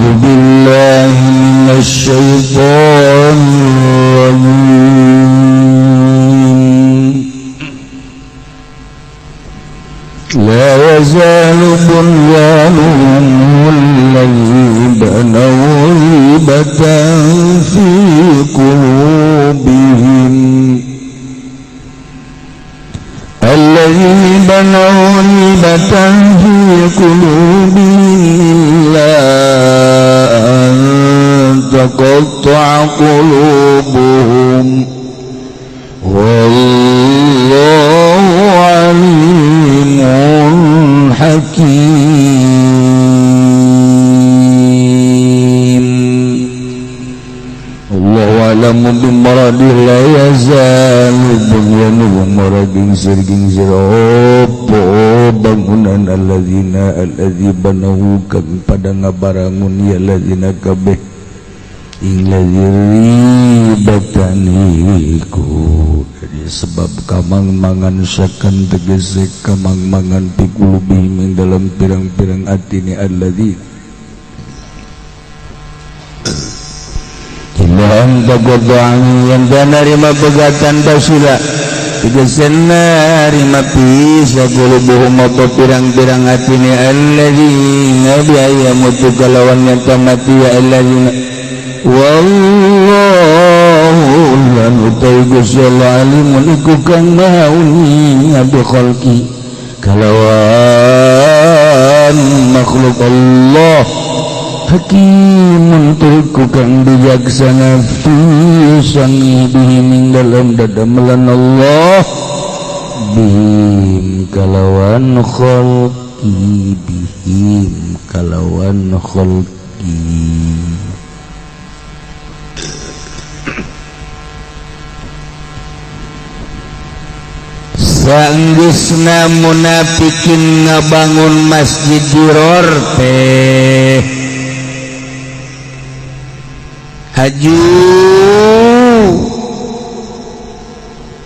A'udzu billahi minasy syaithanir rajim. La yazalu bunyanuhum alladzi banaw ribatan fi qulubihim alladzi banaw ribatan fi qulubihim illa an taqatta'a qulubuhum wallahu alimun hakim. Allahu a'lamu bimaradihi la yazalu bunyanuhum maragingsir gingsir opo bangunan alladzina alladzi banahu kang pada ngabarangun ya alladzina kabeh ing ladzi ribatan iku jadi sebab kamang mangan syakan tegese kamang mangan pikulubihim ing dalam pirang-pirang atine alladzina ilahang tagodaan yang narima pegatan basila tegese narima bisa kulubuhum apa pirang-pirang atine alladzina biaya mutu kalawan nyata mati ya alladzina wallahu lan utai Gusti Allah alimun iku kang maha uning bi khalqi kalawan makhluk Allah hakimun turku kang bijaksana fi sangibihi ing dalam dadamelan Allah bihim kalawan khalqi bihim kalawan khalqi. Sanggeusna munafikin ngabangun masjid Diror teh haju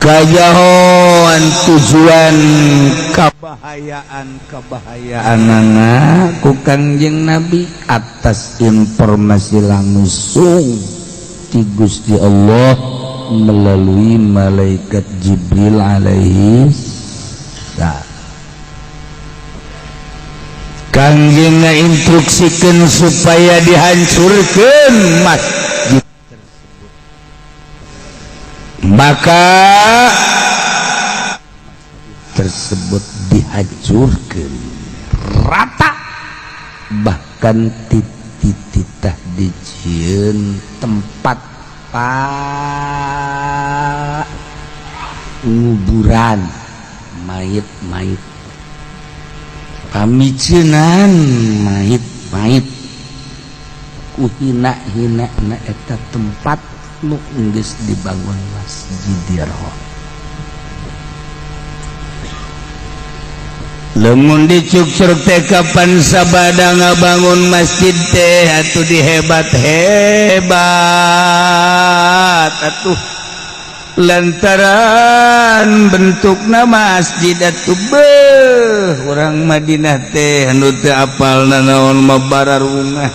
kajahoan tujuan kabahayaan-kabahayaanana ku Kangjeng Nabi atas informasi langsung ti Gusti Allah melalui malaikat Jibril alaihi salam. Kangjeng ngainstruksikeun supaya dihancurkeun masjid tersebut. Maka tersebut dihancurkeun rata, bahkan titah dijieun tempat pak nguburan mayit-mayit, pamicenan mayit-mayit, ku hina-hina na eta tempat nu geus dibangun Masjid Diror. Lamun dicukcruk teh kapan sabada ngabangun masjid teh atuh dihebat-hebat atuh lantaran bentukna masjid atuh beuh urang Madinah teh anu teu apal nanaon mah bararungah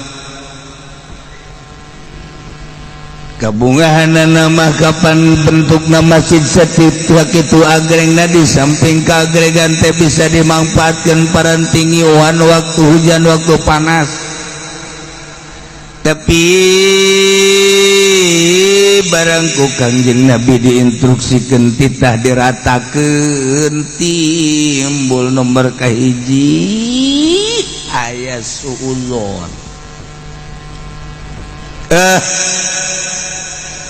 kabungahanana mah kapan bentukna masjid setiap kitu agrengna di samping kaagregan teh bisa dimanfaatkeun parantingiuan waktu hujan waktu panas. Tapi barang ku Kangjeng Nabi diinstruksikeun titah diratakeun timbul nomor kahiji aya suudzon.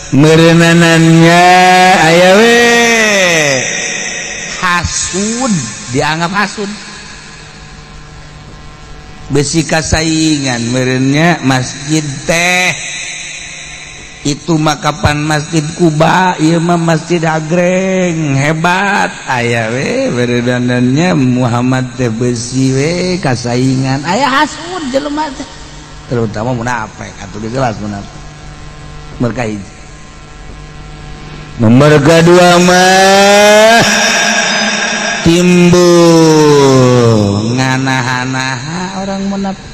Merenanannya aya we hasud, dianggap hasud besi kasaingan merenya masjid teh itu makapan masjid Kuba ieu mah masjid agreng hebat aya we merenanannya Muhammad teh besi we kasaingan aya hasud jelema teh terutama munafik atuh jelas munafik mereka hiji. Nomor kedua mah timbul nganaha-naha orang munafik.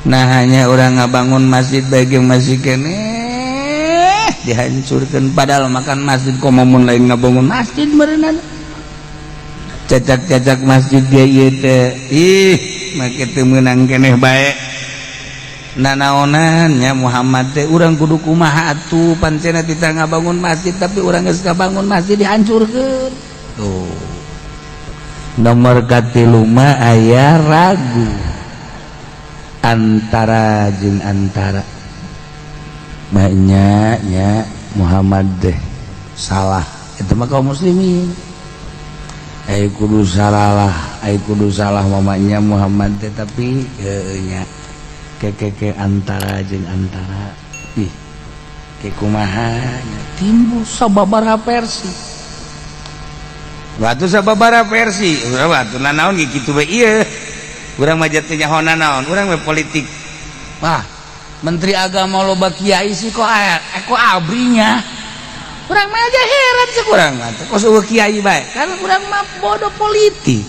Nah hanya orang ngabangun masjid bagi masih keneh dihancurkan, padahal makan masjid komo mun lain ngabangun masjid meureunan cacak-cacak masjid dia ieu teh ih make teu meunang keneh bae. Nanaonan nya Muhammad teh urang kudu kumaha atuh pancena tita ngabangun masjid tapi urang geus ngabangun masjid dihancurkeun. Tuh nomor katilu mah aya ragu antara jeung antara banyaknya Muhammad deh salah itu mah kaum muslimin ai kudu salah ai kudu salah mamanya Muhammad teh tapi nya kekeke antara jeung antara ih ke kumaha timbul sababaraha versi batu sababaraha versi batu nanaon ge kitu bae ieu urang mah teu nyaho nanaon urang mah politik. Wah menteri agama loba kiai sih kok aya kok abrinya urang mah aja heran sih urang mah kok eueuh kiai bae kan urang mah bodoh politik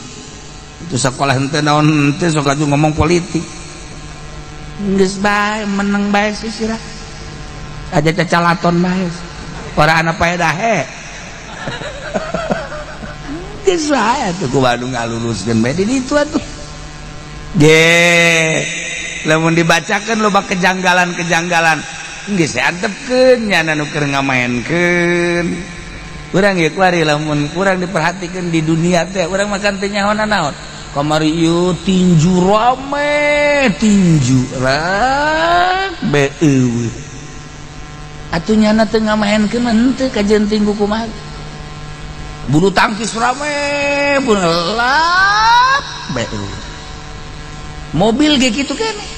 itu sekolah henteu naon henteu sok aju ngomong politik geus bae meneng bae sih sirah aja cacalaton bae ora ana paedahe geus bae atuh ku Bandung ngaluruskeun bae di ditu atuh ge lamun dibacakeun loba kejanggalan-kejanggalan geus antepkeun nya nu keur ngamaenkeun urang ge kuari lamun kurang diperhatikeun di dunia teh urang makan teh nyaho naon kamari ieu tinju rame tinju rak be eueuh atuh nyana teu ngamaenkeun mah henteu kajeun tinggu kumaha bulu tangkis rame pun lap be eueuh mobil ge kitu keneh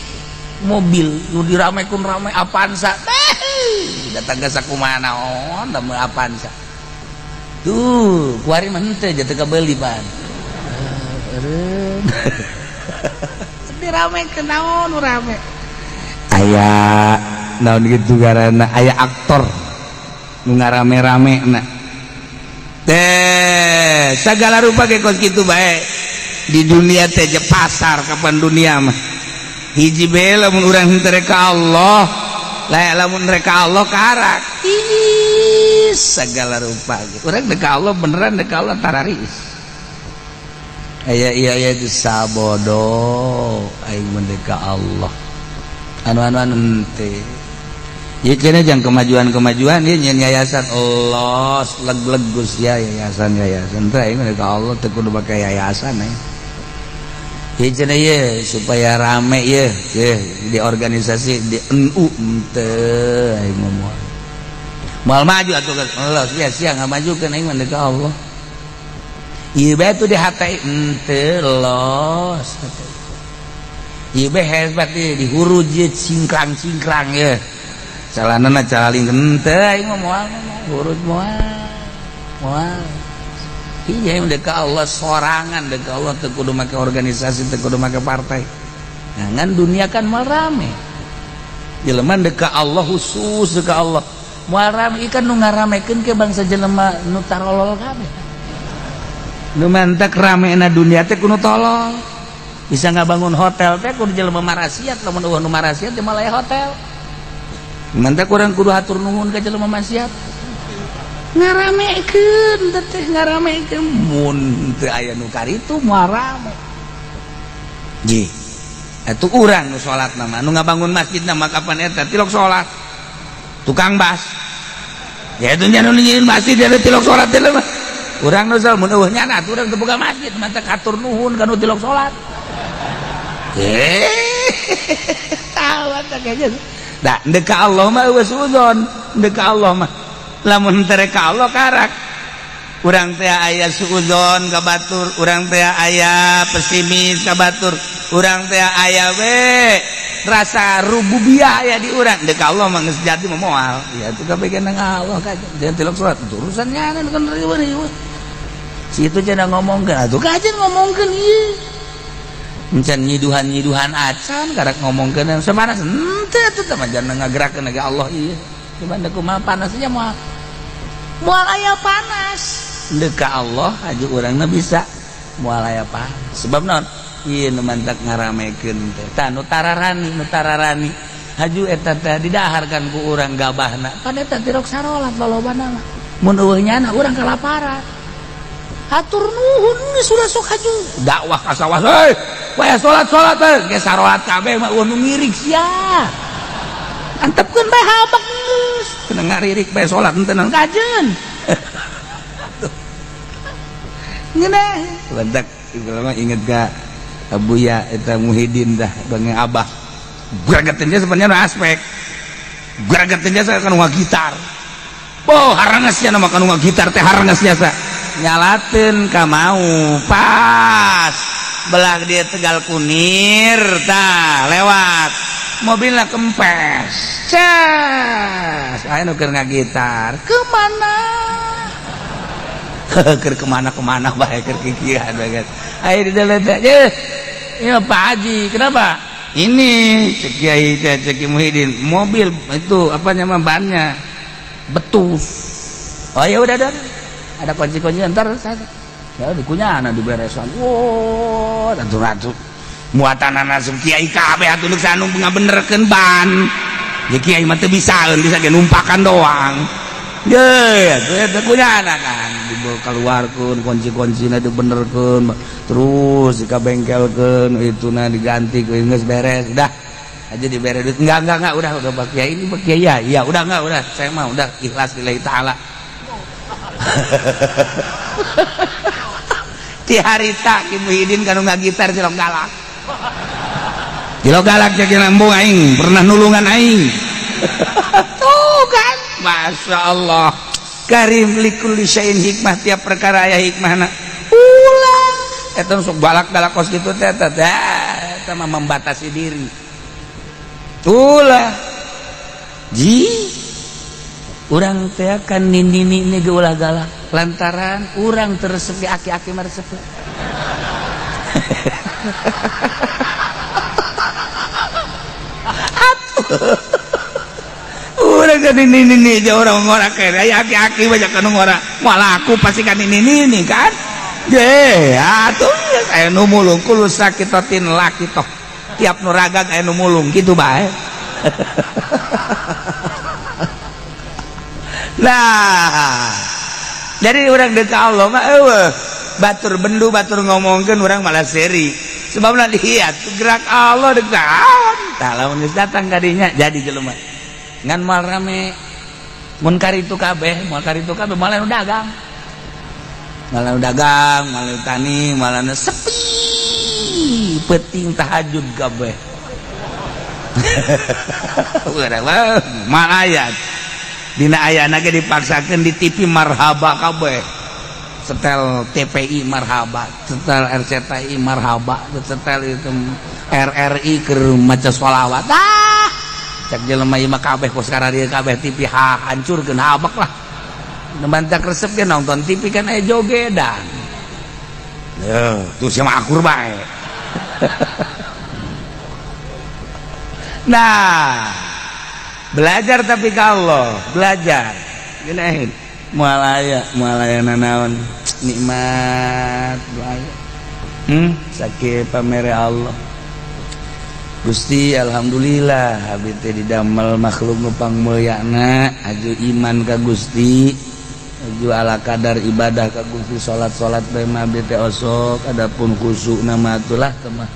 mobil nu diramekeun rame Avanza teh datang ka sakumaha naon da Avanza tuh kuari mah henteu jatuh kabeuli pan dirame ke naon rame aya naon gitu karena aya aktor nu ngarame-rame na teh segala rupa ge kos kitu bae di dunia teh je pasar kapan dunia mah hiji bae lamun urang henteu rek ka Allah lah lamun rek ka Allah karak ih segala rupa ge urang rek ka Allah beneran rek ka Allah tararis aya iya iya itu sabodo aing mendeka Allah anu-anu henteu ieu cenah jang kemajuan-kemajuan ieu nyeun yayasan Allah leg-leg geus ya yayasan-yayasan teh aing mendeka Allah teu kudu make yayasan aing ieu cenah ieu supaya rame ieu di organisasi di NU henteu aing mah moal maju atuh Allah sia-sia ngamajukeun aing mendeka Allah ieu bae tuh di hati henteu los ieu bae hebat di huruj ieu cingkrang-cingkrang ye calanana calaling henteu aing mah moal huruj moal moal iya deuk ka Allah sorangan deuk ka Allah teu kudu make organisasi teu kudu make partai nah, ngan dunia kan moal rame jelema deuk ka Allah khusus deuk ka Allah moal rame ikan nu ngaramekeun ke bangsa jelema nu tarolol kabeh nu mantak ramena dunia teh kudu tolol bisa ngabangun hotel teh kudu jelema marasiat lamun eueuh nu marasiat teh malah hotel mantak urang kudu hatur nuhun ka jelema maksiat ngaramekeun teh ngaramekeun mun teu aya nu karitu moal rame ji atuh urang nu salat mah nu ngabangun masjid mah kapan eta tilok salat tukang bas ya itu nya nu nyieun masjid eta tilok salat teh mah urang nu mun eueuh nyana atuh urang teu boga masjid mata katur nuhun ka nu tilok salat tahu teh kayaknya da deuk ka Allah mah eueuh suudzon deuk ka Allah mah lamun teu ka Allah karak urang teh aya suudzon ka batur urang teh aya pesimis ka batur urang teh aya we rasa rububiyah aya di urang deuk ka Allah mah geus jadi mah moal ya atuh kabeh nang Allah kajen jangan tilok salat urusan nyana kan riweuh-riweuh si itu cenah ngomongkeun atuh kajen ngomongkeun ieu encan nyiduhan-nyiduhan acan karak ngomongkeun samanas henteu atuh teh mah jangan ngagerakeun ge Allah ieu cuman da kumaha panasnya moal moal aya panas deuk ka Allah aja urangna bisa moal aya panas sebab naon Ieu nu mantak ngaramekeun teh. Tah nu tararani haju eta teh didaharkan ku urang gabahna. Pan eta tirok sarolat lolobana mah. Mun eueuh nyana urang kalaparan. Hatur nuhun geus ulah sok haju. Dakwah ka sawah heuy. Waya salat-salat teh geus sarolat kabeh mah eueuh nu ngirik sia. Antepkeun bae habak geus. Kena ngaririk bae salat henteu naon kajeun. Ngeunah. Lantak mah inget ka Abuya eta Muhyiddin dah bang Abah. Gregetin dia sebenarnya aspek. Gregetin dia kan nu gitar. Oh, harangesnya nama kan nu gitar teh haranges jasa. Nyalateun ka mau pas. Belah dia Tegal Kunir tah lewat. Mobilna kempes. Cas. Aya nu keur ngagitar. Kemana? Keur kemana-kemana bae keur kikieuan bae. Ayo di dalam teh. Ya Pak Haji, kenapa? Ini cek Kiai teh cek Muhyiddin, mobil itu apa namanya bannya betus. Oh ya udah dah. Ada kunci-kunci ntar saya. Ya dikunyahna diberesan. Wow, atuh-atuh. Muatanana langsung kiai kabeh atuh nu sanu ngabenerkeun ban. Ya kiai mah teu bisaeun, bisa ge numpakan doang. Ye, atuh kunyahna kan dibawa keluarkeun kunci-kuncina dibenerkeun terus dikabengkelkeun ituna diganti geus beres udah aja dibere duit enggak udah Pak Kiai ini Pak Kiai ya iya udah enggak udah saya mah udah ikhlas lillahi taala. Ti harita Ki Muhyiddin kanu ngagitar cilok galak. Cilok galak cek nambung aing pernah nulungan aing. Tuh kan Masya Allah karim likulli syai'in hikmah tiap perkara aya hikmahna. Ulah eta sok balak-balak kos kitu teh eta eta mah membatasi diri. Ulah ji urang teh kan nini-nini ge ulah galak lantaran urang teu resep ge aki-aki mah resep. Atuh urang kan nini-nini aja orang ngora kere aya aki-aki banyak kan ngora moal laku pasti kan nini-nini kan. Ye atuh aya nu mulung kulo sakitotin laki toh tiap nu ragang aya nu mulung kitu bae. Nah jadi urang deuk ka Allah mah eueuh batur bendu batur ngomongkeun urang malah seri sebabna lihat gerak Allah deuk tah lamun geus datang ka dinya jadi jelema ngan moal rame mun karitu kabeh moal karitu kabeh malah nu dagang malah tani malah sepi peuting tahajud kabeh. Urang mah malaya dina ayana ge dipaksakeun di TV marhaba kabeh setel TPI marhaba setel RCTI marhaba setel itu RRI keur maca sholawat ah cek jelema ieu mah kabeh kos kararieu kabeh TV ha hancurkeun habak lah mantak resep ge nonton TV kan aya jogedan heuh tuh sia mah akur bae. Nah belajar tapi ka Allah belajar geunaheun moal aya nanaon nikmat aya sakieu pamere Allah Gusti alhamdulillah abdi teh didamel makhluk nu pangmulyana aju iman ka Gusti aju ala kadar ibadah ka Gusti salat-salat bae mah abdi teh osok adapun khusukna mah atulah teh mah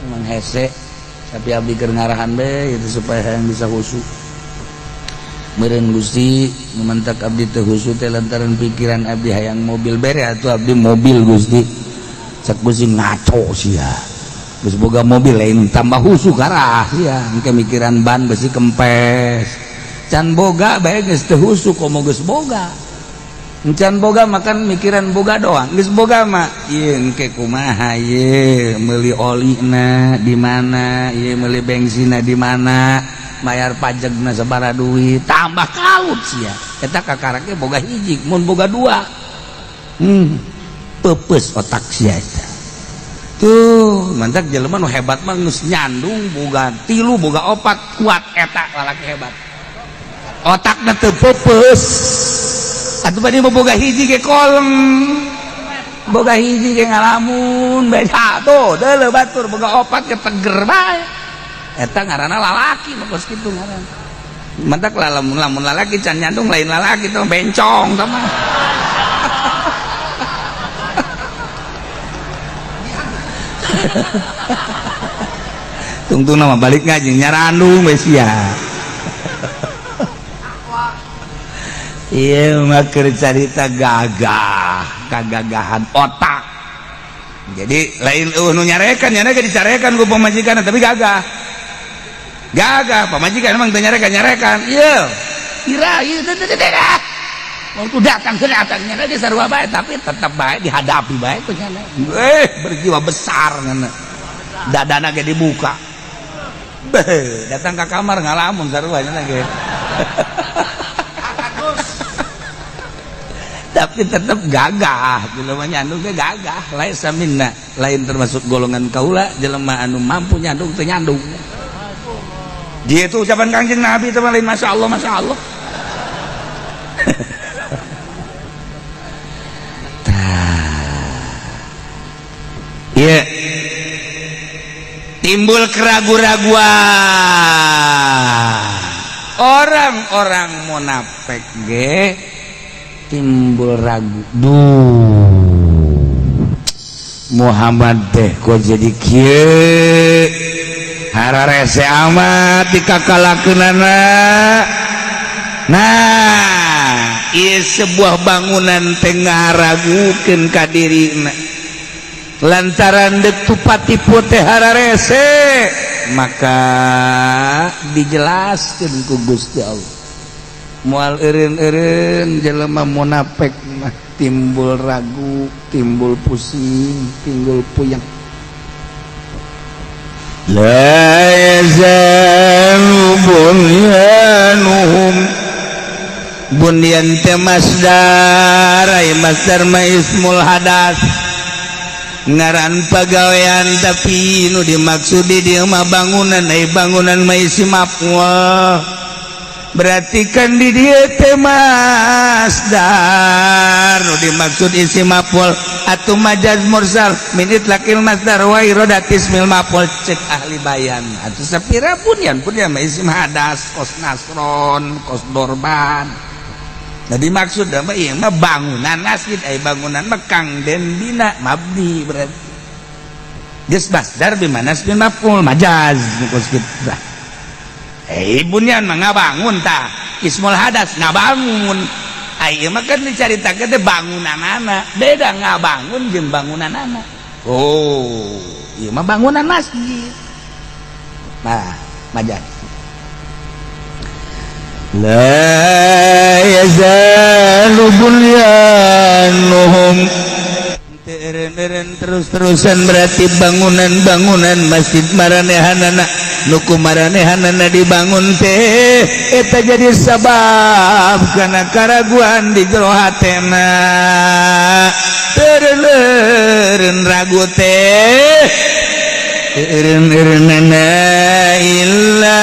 emang hese tapi abdi keur ngarahan bae itu supaya hayang bisa khusyuk meureun Gusti nu mantak abdi teh khusyuk teh lantaran pikiran abdi hayang mobil bere atuh abdi mobil Gusti cek Gusti ngaco sia geus boga mobil lain tambah khusyuk karah sia engke mikiran ban besi kempes can boga bae geus teu khusyuk komo geus boga encan boga makan mikiran boga doang geus boga mah ieu engke kumaha ieu meuli olina di mana ieu meuli bensinna di mana bayar pajakna sabaraha duit tambah kalut sia eta kakarake boga hiji mun boga dua peupeus otak sia eta tuh mantak jelema nu hebat mah geus nyandung boga tilu boga opat kuat eta lalaki hebat otakna teu peupeus atuh bade boga hiji ge koleng. Boga hiji ge ngalamun bae tuh deuleu batur boga opat ge teger bae. Eta ngaranna lalaki mah kos kitu ngaranna. Mantak lamun lalaki can nyandung lain lalaki teh bencong tah mah. Tungtung nama balik ngaji nyarandung we sia. Ieu mah keur carita gagah, kagagahan otak. Jadi lain eueuh nu nyarekan, nyarekan dicarekan ku pamajikan tapi gagah. Gagah pamajikan emang teu nyarekan-nyarekan. Ieu ira ieu teh teh. Waktu datang ke datangnya dia sarua bae tapi tetap bae dihadapi bae ku nyana. Berjiwa besar nyana. Dadana ge dibuka. Beuh, datang ka kamar ngalamun sarua nyana ge. Tapi tetap gagah, jelema nyandung ge gagah, laisa minna, lain termasuk golongan kaula jelema anu mampu nyandung teu nyandung. Dia itu ucapan Kangjeng Nabi teh lain masyaallah masyaallah. Iya. Timbul keraguan-raguan. Orang-orang munafik ge timbul ragu. Duh. Muhammad teh kok jadi kieu. Hararese amat dikakalakeunana. Nah, ieu sebuah bangunan teh ngaragukeun ka dirina. Lantaran dek tupatipu teh hararese maka dijelaskeun ku Gusti Allah. Moal eureun-eureun jelema munafik mah timbul ragu, timbul pusing, timbul puyeng. La yazalu bunyanuhum bunyan teh masdar, ai masdar mah ismul hadas. Ngaran pagawean tapi nu dimaksud di dieu mah bangunan, ai bangunan mah isi maf'ul. Berarti kan di dieu teh masdar nu dimaksud isi maf'ul atau majaz mursal min itlaqil masdar wa iradatis mil maf'ul cek ahli bayan. Atuh sapira bunyan bunyan mah isim hadas kos nasron kos dorban. Nah dimaksud mah ieu mah bangunan masjid, ai bangunan mah kang den bina mabni berarti. Geus masdar bi manas bin maf'ul majaz kos kitu. Bunyan mah ngabangun tah ismul hadas ngabangun. Ai ieu mah kan dicaritakeun teh bangunanana, beda ngabangun jeung bangunanana. Oh, ieu mah bangunan masjid. Nah, majaz. La yazalu bunyanuhum teureun-eureun terus-terusan berarti bangunan-bangunan masjid maranehanana nu kumaranehanana dibangun teh eta jadi sabab kana karaguan di jero hatena. Teureun-eureun ragu teh eureun-eureunana illa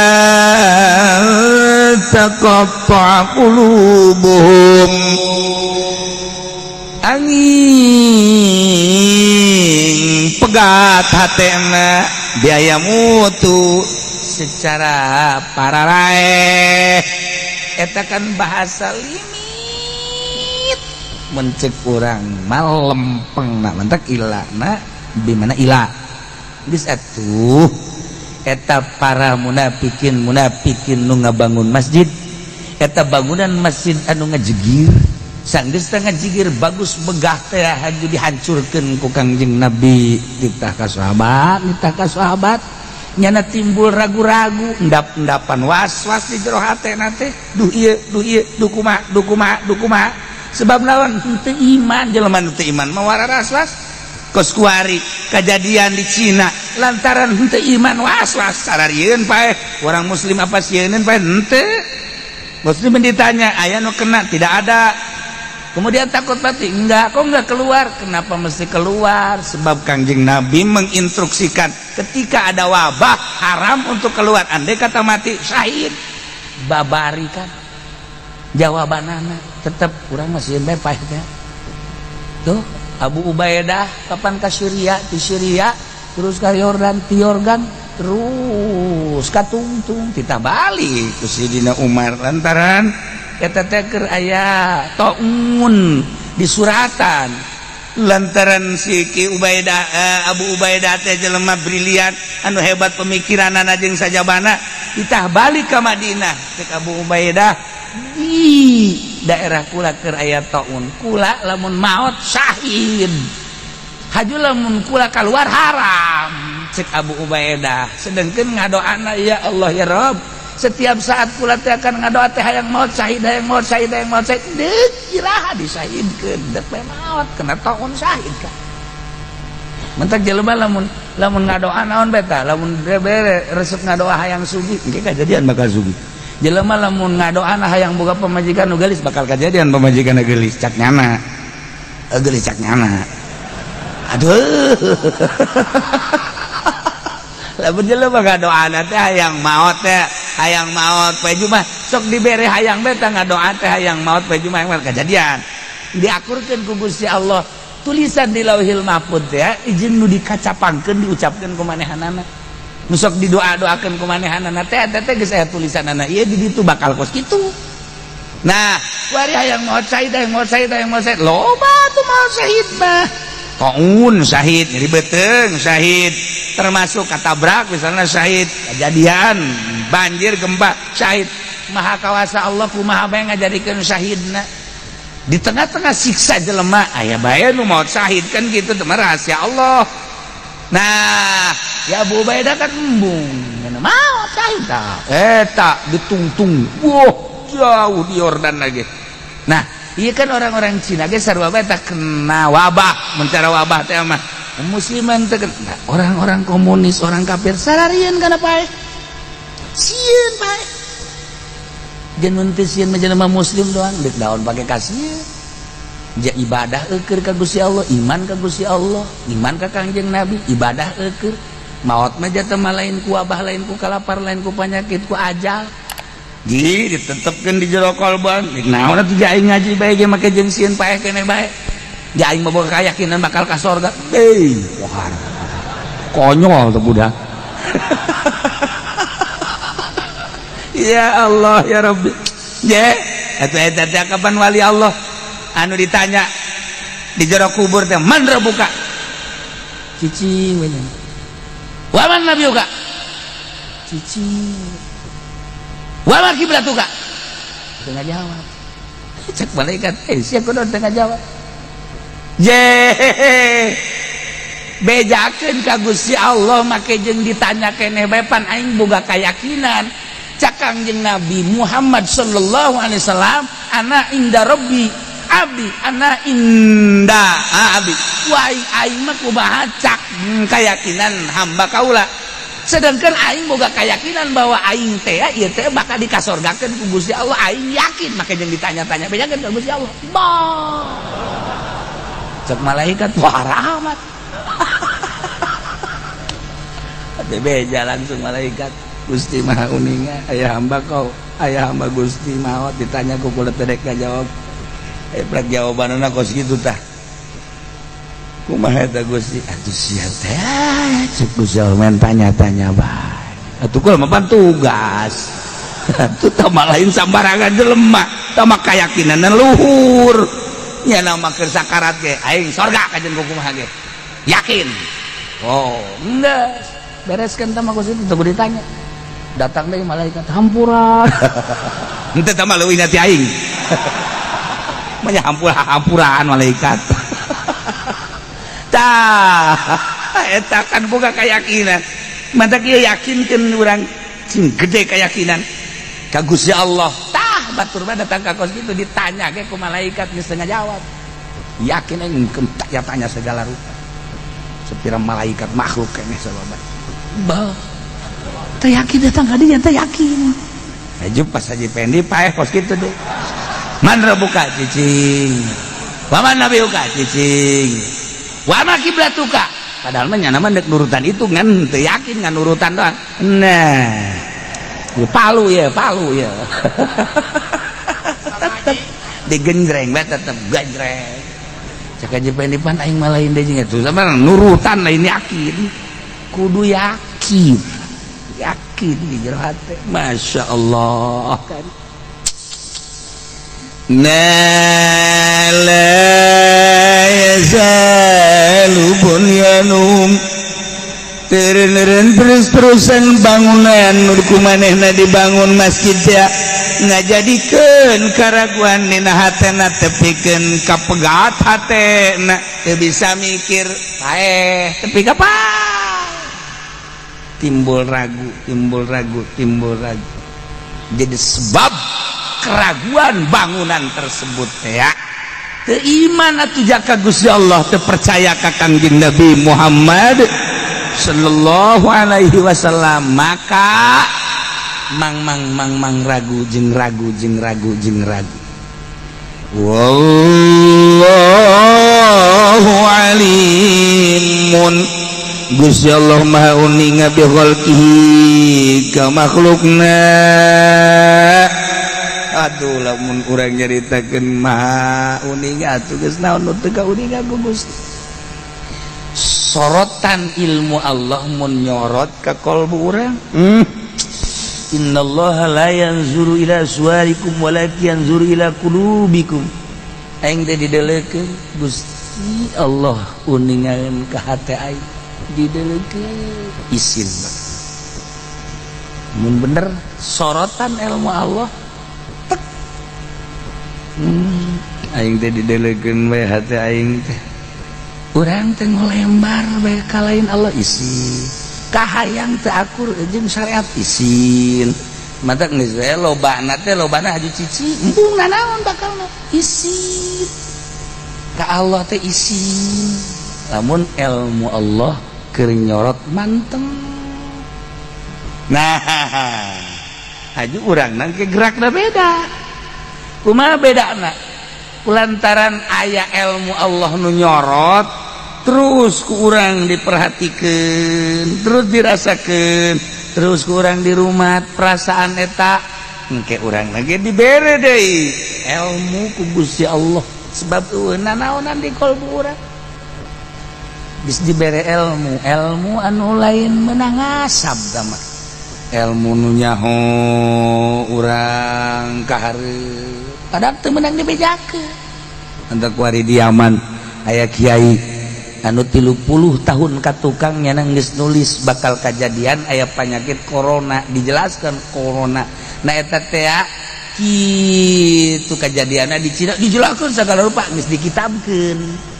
taqatta qulubuhum angin pegat hatena biaya mutu secara pararaeh. Eta kan bahasa limit mencek urang mah lempengna mantak ilana di mana ila geus atuh eta para munafikin munafikin nu ngabangun masjid eta bangunan masjid anu ngajegir sanggeus teh ngajigir bagus megah teh haju dihancurkeun ku Kangjeng Nabi ditah ka sahabat ditah ka sahabat nyana timbul ragu-ragu endap-endapan was-was di jero hatena teh duh ieu duh kumaha duh kumaha duh kumaha sebab naon teu iman jelema nu teu iman mah wararas-was kos kuari kejadian di Cina lantaran henteu iman was-was sararieun paeh orang muslim apa sieun paeh henteu muslim ditanya aya nu kena tidak ada. Kemudian takut mati, enggak, kok enggak keluar? Kenapa mesti keluar? Sebab Kangjeng Nabi menginstruksikan ketika ada wabah haram untuk keluar. Andai kata mati syahid, babari kan. Jawabanana tetap kurang masih bae paeh teh. Tuh, Abu Ubaidah kapan ka Syria, ti Syria terus ka Yordan, ti Yordan terus ka tungtung titah balik ku Sidina Umar lantaran eta teh keur aya taun di suratan lantaran si Ki Ubaidah Abu Ubaidah teh jelema brilian anu hebat pemikiranana jeung sajabana titah balik ka Madinah cek Abu Ubaidah di daerah kula keur aya taun kula lamun maot syahid haju lamun kula kaluar haram cek Abu Ubaidah sedengkeun ngadoana ya Allah ya Rabb setiap saat kula teh akan ngadoa teh hayang maot syahid hayang maot syahid hayang maot syahid deuk iraha disahidkeun deuk bae maot kena taun syahid ka mentak jelema lamun lamun ngadoa naon bae tah lamun bere resep ngadoa hayang sugih engke kajadian bakal sugih jelema lamun ngadoana hayang boga pamajikan nu geulis bakal kajadian pamajikan nu geulis cak nyana geulis cak nyana aduh lamun jelema ngadoana teh hayang maot teh hayang maot poe Jumat sok dibere hayang bae tah ngadoa teh hayang maot poe Jumat kajadian diakurkeun ku Gusti Allah tulisan di Lauhil Mahfud teh izin nu dikacapangkeun diucapkeun ku manehanana nu sok didoa-doakeun ku manehanana teh eta teh geus aya tulisanana ieu di ditu bakal kos kitu. Nah wari hayang maot syahid hayang maot syahid hayang maot syahid loba tuh maot syahid mah taun syahid nyeri beuteung syahid termasuk katabrak misalnya syahid kejadian banjir gempa syahid maha kawasa Allah kumaha bae ngajadikeun syahidna di tengah-tengah siksa jelema aya bae nu maot syahid kan gitu teh rahasia Allah. Nah ya Abu Ubaidah kan embung maot syahid tah eta ditungtung wah jauh di Yordan lagi. Nah iya kan orang-orang Cina ge sarua bae tah kena wabah mencara wabah teh mah musliman teh nah, orang-orang komunis orang kafir sararieun kana paeh sieun paeh jeung teu sieun mah jelema muslim doang deuk daun pake kasieun ja ibadah eukeun ka Gusti Allah iman ka Gusti Allah iman ka Kangjeng Nabi ibadah eukeun maot mah jatuh mah lain ku wabah lain ku kalapar lain ku penyakit ku ajal ji ditetepkeun di jero kolban naon atuh aing ngaji bae ge make jeung sieun paeh keneh bae ja aing mah boga keyakinan bakal ka sorga euy wah konyol tuh budak. Ya Allah ya Rabbi je atuh eta teh kapan wali Allah anu ditanya di jero kubur teh man rabbuka cicing we nya wa man nabiyuka cicing wa ma kiblatuka teu ngajawab cek malaikat sia kudu teu ngajawab je bejakeun ka Gusti Allah make jeung ditanya keneh bae pan aing boga kayakinan cak Kangjeng Nabi Muhammad sallallahu alaihi wasallam ana inda rabbi abdi ana inda abdi wa aing mah kumaha cak kayakinan hamba kaula sedangkan aing boga keyakinan bahwa aing teh ieu teh bakal dikasorgakeun ku Gusti Allah aing yakin make jeung ditanya-tanya bejakeun ka Gusti Allah bah cek malaikat wah rahmat beja langsung malaikat Gusti Maha Uninga aya hamba kau aya hamba Gusti maot ditanya ku kula teh rek ngajawab prek jawabanana kos kitu tah kumaha eta Gusti atuh sia teh cek Gusti Allah main tanya-tanya bae atuh kula mah pan tugas atuh tah mah lain sambarangan jelema tah mah kayakinanna luhur nya nama keur sakarat ge aing sorga kajeun kumaha ge yakin oh geus bereskeun tah mah Gusti teu ditanya datang deui malaikat hampura henteu tah mah leuwih ti aing manya hampura-hampuraan malaikat tah eta kan boga keyakinan mantak ieu yakinkeun urang sing gede keyakinan ka Gusti Allah tah batur mah datang ka kos kitu ditanya ge ku malaikat geus teu ngajawab yakin aing tanya tanya segala rupa sepira malaikat makhluk keneh sabab bah teu yakin datang ka dinya teu yakin aju pas Haji Pendi paeh kos kitu deh man rabbuka cicing wa man nabiyuka cicing wa ma kiblatuka padahal mah nyana mah deuk nurutan itu ngan teu yakin ngan nurutan doang nah palu ya tetep digenjreng bae tetep genjreng Cek Haji Pendi, pan aing mah lain deui jeung itu sama nurutan, lain yakin. Kudu yakin, yakin di jero hate. Masya Allah kan. Nah, la yazalu bunyanum, teureun terus-terusan bangunan nu ku manehna dibangun masjid ya ngajadikeun karaguan dina hatena, tepikeun kapegat hatena, teu bisa mikir, paeh tepi ka timbul ragu, timbul ragu, timbul ragu. Jadi sebab keraguan bangunan tersebut ya teu iman atuh jaka Gusti Allah, teu percaya ka Kangjeng Nabi Muhammad sallallahu alaihi wasallam, maka mang mang mang mang ragu jeung ragu jeung ragu jeung ragu. Wallahu alimun, Gusti Allah Maha uninga, bi khalqihi, ka makhlukna. Aduh, lamun urang nyaritakeun maha uninga atuh geus naon nu teu kauninga ku Gusti. Sorotan ilmu Allah mun nyorot ka kolbu urang. Innallaha la yanzuru ila suwarikum walakin yanzuru ila qulubikum. Aing teh didelekeun Gusti Allah uningan ka hate aing, didelekeun isin. Mun bener sorotan ilmu Allah tek. Aing teh didelekeun bae hate aing teh, urang teh ngolembar bae ka lain Allah isin, kahayang teu akur jeung syariat isin, mata geus we lobana teh, lobana haju cici embung nanaon bakalna isin ka Allah teh isin. Lamun ilmu Allah keur nyorot manteng, nah haju urang nangke gerakna beda. Kumaha bedana? Kulantaran aya ilmu Allah nu nyorot terus, ku urang diperhatikan terus, dirasakan terus, ku urang di rumah perasaan eta, engke urang lagi dibere deui ilmu ku Gusti Allah, sebab eueuh nanaonan di kolbu urang. Geus dibere ilmu, ilmu anu lain menang ngasab mah, ilmu nu nyaho urang kahareup, padahal teu meunang dibejakeun. Anta kuari di Yaman aya kiai anu 30 tahun ka tukang nyana geus nulis bakal kejadian aya penyakit corona, dijelaskan corona. Nah, eta teh kitu kejadianna di Cina, dijelaskan segala rupa, geus dikitabkeun.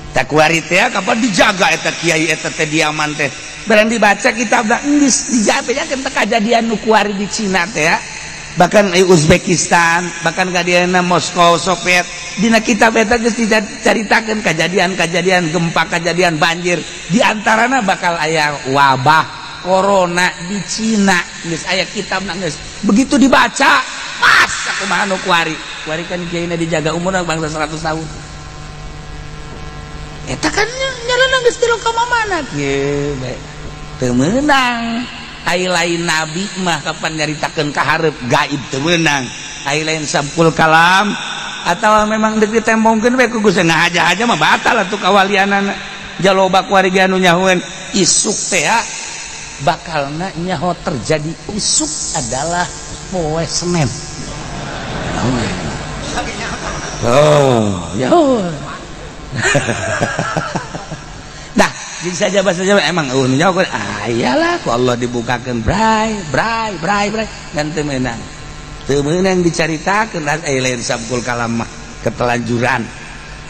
Tak kuari teh kapan dijaga eta kiai eta teh di Yaman teh, barang dibaca kitab geus dijabejakeun teh kejadian nu kuari di Cina teh ya, bahkan Uzbekistan, bahkan kadiana Moskow, Soviet. Dina kitab eta geus dicaritakeun kejadian-kejadian gempa, kejadian banjir, di antarana bakal aya wabah corona di Cina. Geus aya kitabna geus. Begitu dibaca pas kumaha nu kuari kuari kan kiaina dijaga, umurna bangsa 100 tahun. Eta kan nyalana geus tilu ka mana kieu bae teu meunang. Ai lain nabi mah kapan nyaritakeun ka hareup gaib teu meunang. Ai lain sampul kalam atawa memang deuk ditembongkeun we ku Gusti ngahaja-haja mah batal atuh kawalianana. Jaloba kuari anu nyahoeun isuk teh bakalna nyaho terjadi isuk adalah poe Senin. Oh, ya. Nah, jadi saja bahasa Jawa emang eueuh nyaho, ah iyalah ku Allah dibukakeun bray bray bray bray, ngan teu meunang. Teu meunang dicaritakeun ai lain sabkul kalam mah ketelanjuran.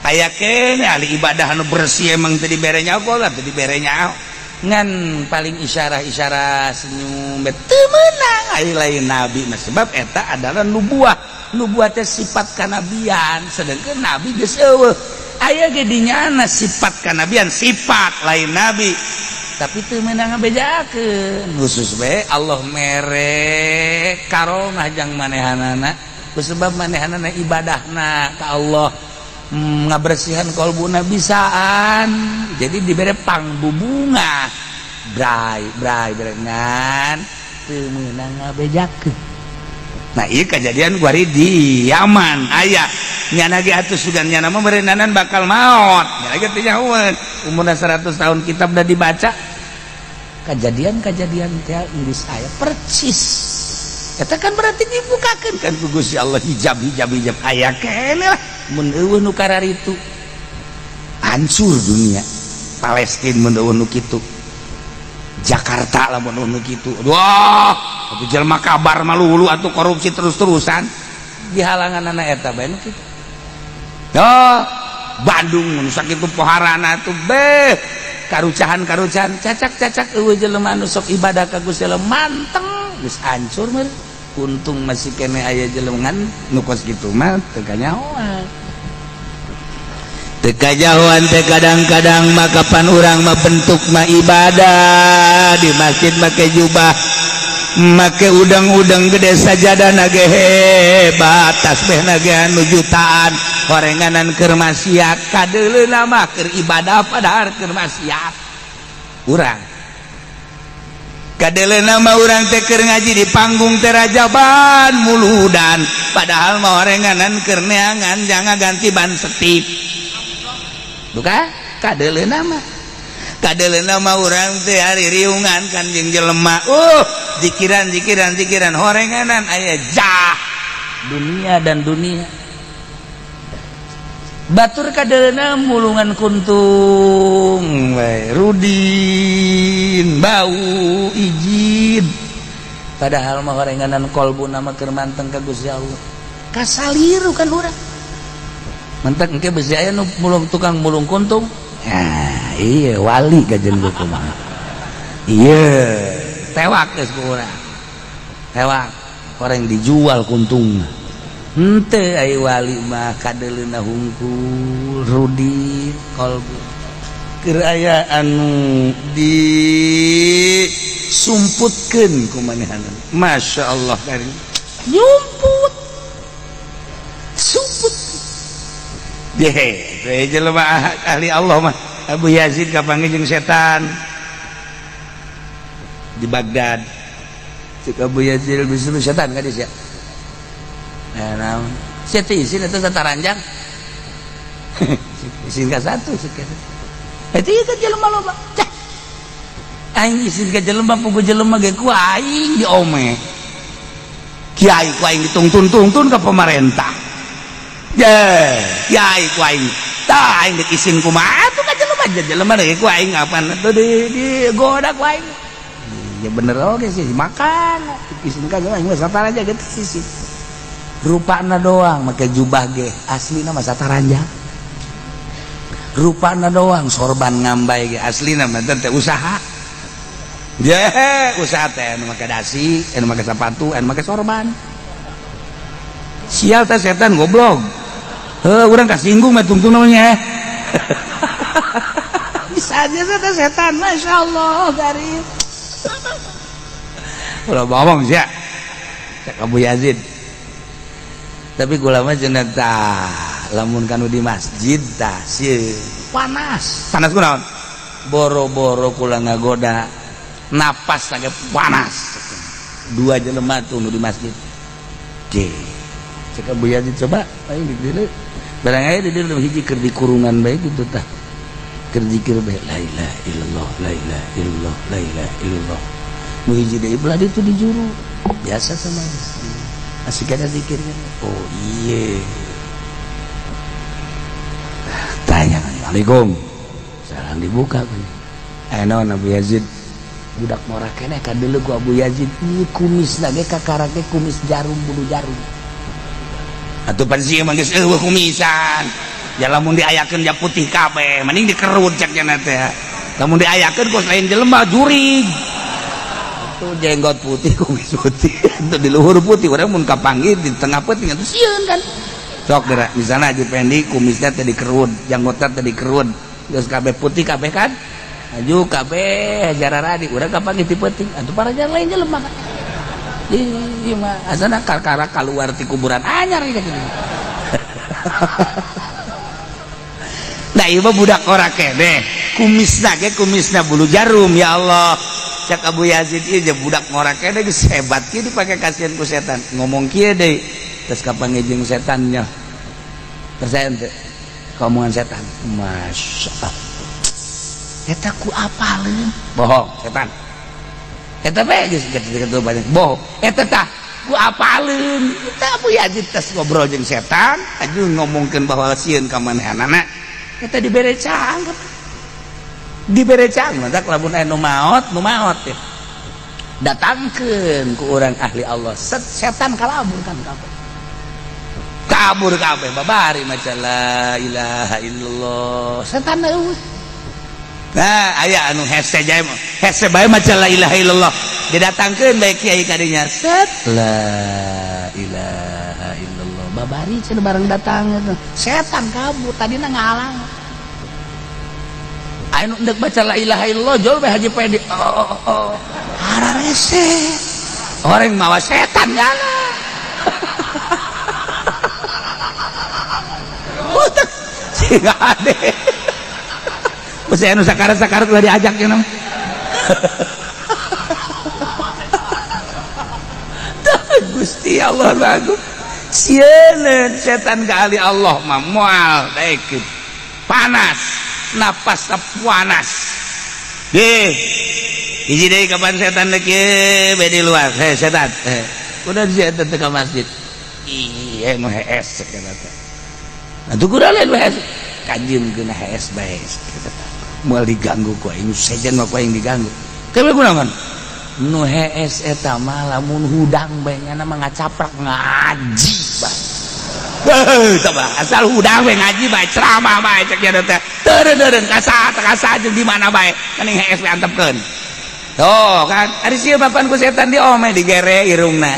Aya keneh ahli ibadah anu bersih emang teu dibere nyaho lah, teu dibere nyaho. Ngan paling isyarah-isyarah senyum teu meunang ai lain nabi mah, sebab eta adalah nubuah. Nubuah teh sifat kanabian, sedangkan nabi geus eueuh. Aya ge dinyana sifat kanabian, sifat lain nabi, tapi teu meunang ngabejakeun. Khusus bae Allah mere karomah jang manehanana, sebab manehanana ibadahna ka Allah, ngabersihan kolbuna bisaan, jadi dibere pangbubunga bray bray bray, ngan teu meunang ngabejakeun. Nah ieu kejadian kuari di Yaman aya nyana ge atuh sugan nyana mah berenanan bakal maot. Nyana ge teh nyahoeun umurna 100 tahun kitab udah dibaca. Kejadian-kejadian teh geus aya percis. Eta kan berarti dibukakeun kan ku Gusti Allah hijab hijab hijab aya keneh lah mun eueuh nu kararitu. Hancur dunia. Palestina mun eueuh nu kitu. Jakarta lah mun eueuh nu kitu. Wah, atuh jelema kabar malulu atuh korupsi terus-terusan. Dihalangan anak eta bae nu kitu. Oh, Bandung mun sakitu poharana atuh beh. Karucahan-karucahan cacak-cacak eueuh jelema anu sok ibadah ka Gusti Allah manteng geus hancur meureun. Untung masih kene aya jelema ngan nu kos kitu mah teu kanyahoan. Teu kajahoan teh kadang-kadang mah kapan urang mah bentuk mah ibadah di masjid make jubah make udang-udang gede sajadah ge hebat tasbihna ge anu jutaan horenganan keur maksiat kadeuleuna mah keur ibadah padahal keur maksiat urang kadeuleuna mah urang teh keur ngaji di panggung teh rajaban muludan padahal mah horenganan keur neangan jangan ganti ban setip buka kadeuleuna mah kadeuleuna mah urang teh hari riungan kan jeung jelema zikiran zikiran zikiran horenganan aya jah dunia dan dunia batur kadeuleuna mulungan kuntung we rudin bau ijid padahal mah horenganan kolbuna mah keur manteng ka Gusti Allah kasaliru kan urang mentek engke besi aya nu mulung tukang mulung kuntung ya iya wali kajen ku kumaha iya tewak geus ku urang tewak orang dijual kuntungna henteu ai wali mah kadeuleuna hungkul rudin kolbu keur aya anu disumputkeun ku manehanna Masya Allah karim nyumput sumput deh jelema ahli Allah mah Abu Yazid kapanggih jeung setan di Baghdad cek Abu Yazid bisa setan ka dieu sia naon sia teh isin eta tataranjang isin ka satu cek eta ieu kan jelema loba cah aing isin ka jelema pugu jelema ge ku aing diome kiai ku aing ditungtun-tungtun ka pemerintah kiai ku aing tah aing dek isin kumaha atuh ka jelema jelema deui ku aing apan atuh di goda ku aing ya bener oge sih makan isin ka jelema aing mah sataranja ge isin rupana doang make jubah ge aslina mah sataranja rupana doang sorban ngambai ge aslina mah teh usaha ye usaha teh anu make dasi anu make sepatu anu make sorban sial teh setan goblok heuh urang kasinggung mah tungtung namanya bisa aja teh setan Masya Allah garis ulah bohong sia cek Abu Yazid tapi kula mah cenah tah lamun kanu di masjid tah sieun panas panas kunaon boro-boro kula ngagoda napas lagi panas dua jelema tuh nu di masjid deh cek Abu Yazid coba aing di dieu barang aya di dieu hiji keur di kurungan bae kitu tah keur zikir bae la ilaha illallah la ilaha illallah la ilaha illallah nu hiji deui belah ditu di juru biasa sama asik ada zikir kan oh iya tanya Assalamualaikum salam dibuka kan naon Abu Yazid budak ngora keneh kadeuleu ku Abu Yazid ieu kumisna ge kakarake kumis jarum bulu jarum atuh pan sieun mah geus eueuh kumisan ya lamun diayakeun ja putih kabeh mending dikerut cek nya teh lamun diayakeun kos lain jelema jurig tuh jenggot putih kumis putih itu di luhur putih urang mun kapanggih di tengah peuting atuh sieun kan sok geura misalna Haji Pendi kumisna teh dikerut janggotna teh dikerut geus kabeh putih kabeh kan aju kabeh jararadi urang kapanggih ti peuting atuh parajan lain jelema kan ieu mah asana karkara kaluar ti kuburan anyar ieu gitu. Nah ieu mah budak ora keneh kumisna ge kumisna bulu jarum ya Allah Cak Abu Yazid ieu je budak ngora kene geus hebat kieu dipake kasihan ku setan. Ngomong kieu deui. Terus kapan jeung setannya? Percaya teu? Omongan setan. Masya Allah. Eta ku apaleun? Bohong setan. Eta bae geus kitu banyak bohong. Eta tah ku apaleun. Eta Abu Yazid tes ngobrol jeung setan, aju ngomongkeun bahwa sieun ka manehanana. Eta dibere cangkem. Dibere cangkem matak lamun aya nu maot ya. Datangkeun ku urang ahli Allah. Set setan kalabur kan kabeh. Kabur kabeh babari maca la ilaha illallah. Setan eueuh. Nah, aya anu hese jae mah. Hese bae maca la ilaha illallah. Didatangkeun bae kiai kadinya. Set la ilaha illallah. Babari cenah bareng datang eta. Setan kabur tadina ngahalang. Anu endek baca la ilaha illallah jol bae Haji Pedi. Oh, oh, oh. Hararese. Orang mawa setan nyala. Sehingga ade. Mesti anu sakarat-sakarat lah diajak ya nama. Gusti Allah bagus. Sieun setan ka ahli Allah mah moal daekeun. Panas, napas panas. Deh. Hiji deui kapan setan deuk ieu bae di luar. Heh setan. Heh. Udah setan teh ka masjid. Ih, nu hees cek eta teh. Atuh kudu lain hees. Kajeun keuna hees bae cek eta. Moal diganggu ku aing, sejen mah ku aing diganggu. Kewe kunaon? Nu hees eta mah lamun hudang bae nyana mah ngacaprak ngaji bae. Heuh, tah asal hudang bae ngaji bae ceramah bae cek nya teh. Teureun-teureun kasa kasa jeung di mana bae mending hees bae antepkeun. Tuh kan, ari sieu bapan ku setan di ome digere irungna.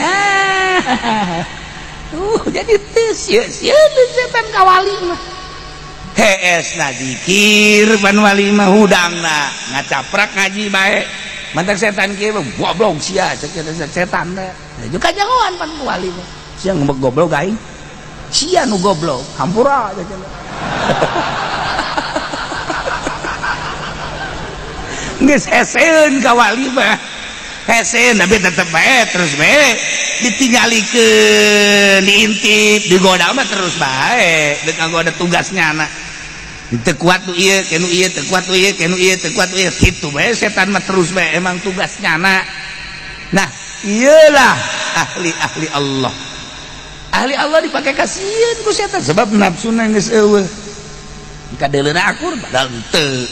Jadi teu sieun setan ka wali mah. Hees na zikir pan wali mah hudangna ngacaprak ngaji bae. Mantak setan kieu mah goblok sia cek setan teh. Juga jangoan pan ku wali mah. Sia ngembek goblok aing. Sia nu goblok, hampura cek. Geus heseun ka wali mah. Heseun tapi tetep bae terus bae ditinggalikeun, diintip, digoda mah terus bae. Deuk ngagoda tugasnya anak. Teu kuat nu ieu, kenu ieu, teu kuat nu ieu, kenu ieu, teu kuat nu ieu. Kitu bae setan mah terus bae emang tugasnya anak. Nah, ieulah ahli-ahli Allah. Ahli Allah dipake kasieun ku setan sebab nafsuna geus eueuh. Kadeuleuna akur padahal henteu.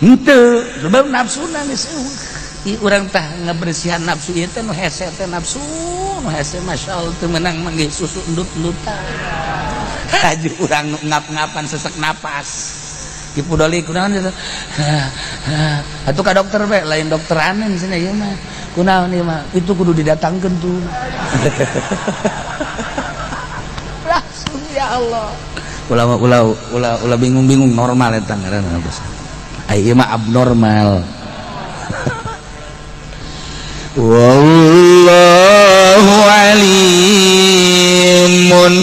Henteu, sebab nafsuna geus eueuh. Ieu urang tah ngabersihan nafsu ieu teh nu hese teh nafsu, nu hese masyaallah teu meunang manggih susu endut-endutan. Haju urang nu ngap-ngapan sesek napas. Ki pudoli kunaon teh? Atuh ka dokter bae, lain dokter anen cenah ieu mah. Kunaon ieu mah? Itu kudu didatangkeun tuh. Langsung ya Allah. Ulah ulah ulah ulah bingung-bingung normal eta ngaranna bos. Ai ieu mah abnormal. Wallahu alimun.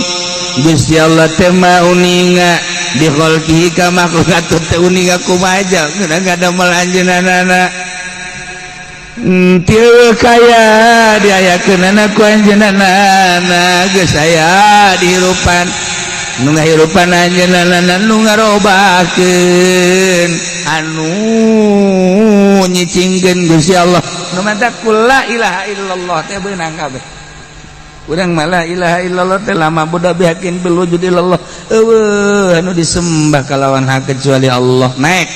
Gusti Allah teh maha uninga bi khalqihi ka makhluk atuh teh uninga kumaha geuna ngadamel anjeunna. Teu kaya diayakeunana ku anjeunna geus aya dihirupan nu ngahirupan anjeunna nu ngarobakeun anu nyicingkeun Gusti Allah. Nu mantak la ilaha illallah teh beunang kabeh. Urang mah la ilaha illallah teh lama budak bihakin bil wujud illallah. Eueuh anu disembah kalawan hak kecuali Allah. Naik.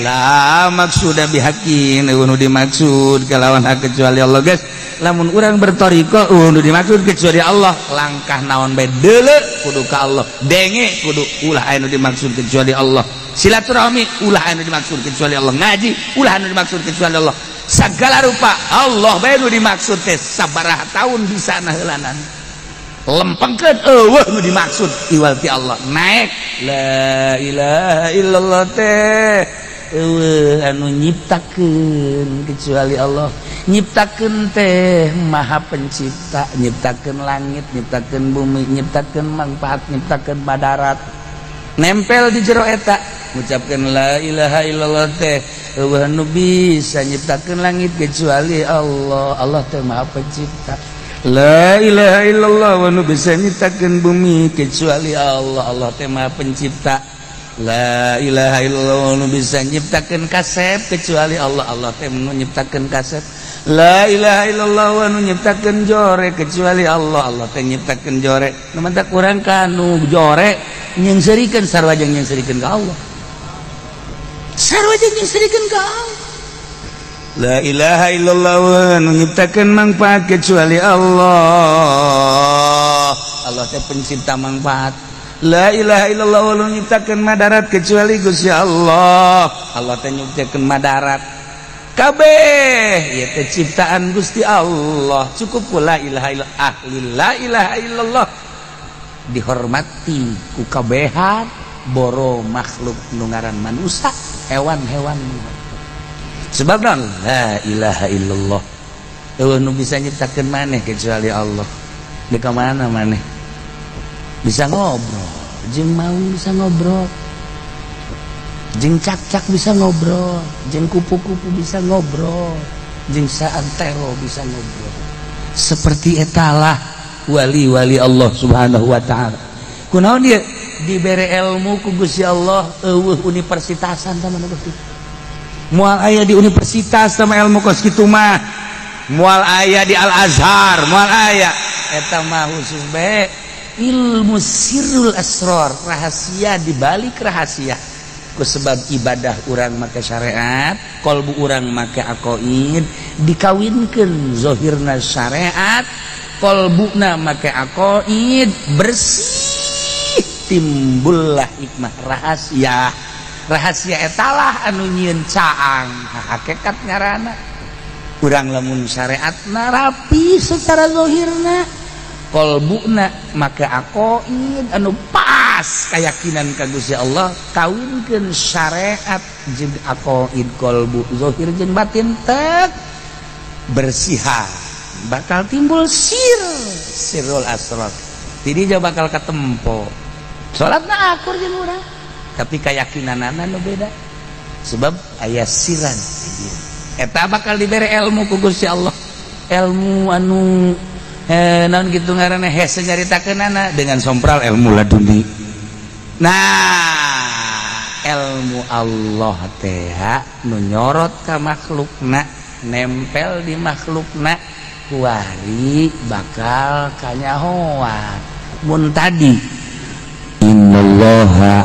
La maksuda bihakin eueuh nu dimaksud kalawan hak kecuali Allah guys. Lamun urang berthariqah eueuh nu dimaksud kecuali Allah. Langkah naon bae deuleu kudu ka Allah. Denge kudu ulah aya nu dimaksud kecuali Allah. Silaturahmi ulah aya nu dimaksud kecuali Allah. Ngaji ulah anu dimaksud kecuali Allah. Segala rupa Allah bae nu dimaksud teh sabaraha tahun bisa naheulanan. Lempengkeun eueuh nu dimaksud iwal ti Allah. Naik la ilaha illallah teh eueuh anu nyiptakeun kecuali Allah. Nyiptakeun teh Maha Pencipta, nyiptakeun langit, nyiptakeun bumi, nyiptakeun manfaat, nyiptakeun badarat. Nempel di jero eta. Ngucapkeun la ilaha illallah teh eueuh nu bisa nyiptakeun langit kecuali Allah. Allah teh Maha Pencipta. La ilaha illallah wa nu bisa nyiptakeun bumi kecuali Allah. Allah teh Maha Pencipta. La ilaha illallah wa nu bisa nyiptakeun kasep kecuali Allah. Allah teh nu nyiptakeun kasep. La ilaha illallah wa nu nyiptakeun jore kecuali Allah. Allah teh nyiptakeun jore. Nu mantak urang ka nu jore nyengserikeun sarua jeung nyengserikeun ka Allah. Sarua jeung nyengserikeun ka Allah. La ilaha illallah wa nu nyiptakeun mangfaat kecuali Allah. Allah teh pencipta mangfaat. La ilaha illallah wa nu nyiptakeun madarat kecuali Gusti Allah. Allah teh nyiptakeun madarat. Kabeh ieu teh ciptaan Gusti Allah. Cukup ku la ilaha illallah. Ahli la ilaha illallah dihormati ku kabehan boro makhluk nu ngaran manusia, hewan-hewan. Sebab naon? La ilaha illallah. Eueuh nu bisa nyiptakeun maneh kecuali Allah. Di ka mana maneh? Bisa ngobrol, jeung maung bisa ngobrol. Jeung cakcak bisa ngobrol, jeung kupu-kupu bisa ngobrol, jeung saantero bisa ngobrol. Seperti etalah wali-wali Allah Subhanahu wa taala. Kunaon dia dibere ilmu ku Gusti Allah eueuh universitasan sama nu kitu. Moal aya di universitas sama ilmu kos kitu mah. Moal aya di Al Azhar, moal aya. Eta mah khusus bae ilmu sirrul asrar, rahasia di balik rahasia. Ku sebab ibadah urang make syariat, kolbu urang make aqaid, dikawinkeun zahirna syariat, kolbuna make aqaid, bersih timbullah hikmah rahasia. Rahasia etalah anu nyieun caang hakikat ngaranna. Urang lamun syariatna rapi secara zahirna, kolbuna make aqaid anu pas keyakinan ka Gusti Allah, kawinkeun syariat jeung aqaid kolbu zahir jeung batin tek bersihan, bakal timbul sirrul asrar. Jadi dia bakal ketempo. Salatna akur jeung urang, tapi keyakinanana nu beda. Sebab aya siran di dieu. Eta bakal dibere ilmu ku Gusti Allah. Ilmu anu naon kitu ngaranna hese nyaritakeunana dengan sompral ilmu laduni. Nah, ilmu Allah teh nu nyorot ka makhlukna, nempel di makhlukna, kuari bakal kanyahoan. Mun tadi innallaha